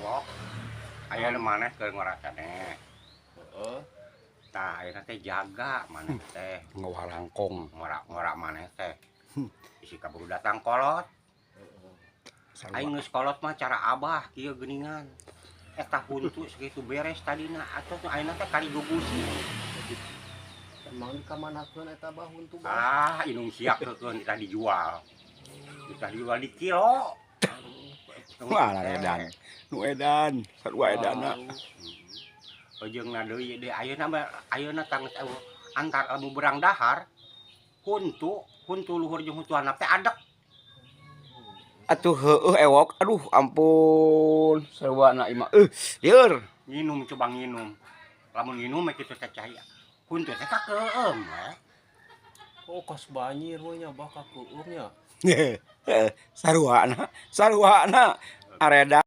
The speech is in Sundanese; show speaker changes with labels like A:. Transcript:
A: Wok. Aya nu maneh keur ngora keneh.
B: Heeh.
A: Tah, ayeuna teh jaga maneh teh.
C: Ngawalangkong.
A: Ngora-ngora maneh teh. Isi kaburu datang kolot.
C: Sarua.
A: Aing geus kolot mah cara abah kieu geuningan. Eta huntu sakitu beres tadina atuh ayeuna teh kali gugusi.
B: Emang dikamanakeun eta, Bah, huntu, Bah?
A: Ah, indung siap keun kita dijual. Kita dijual di kilo.
C: Wah, edan. Nu edan, sarua edanna.
A: Ujungna deui deui ayeuna mah ayeuna tangis antar lamun berang dahar huntu huntu luhur jeung huntu handap teh adek.
C: Atuh heueuh ewok. Aduh, ampun. Sarua imah. Lieur.
A: Nginum, coba nginum. Lamun nginum mah kitu teh cai. Huntu teh kakeueum we.
B: Oh, kos banjir we nya, Bah, kakeueum nya.
C: Sarua na. Sarua na. Areda.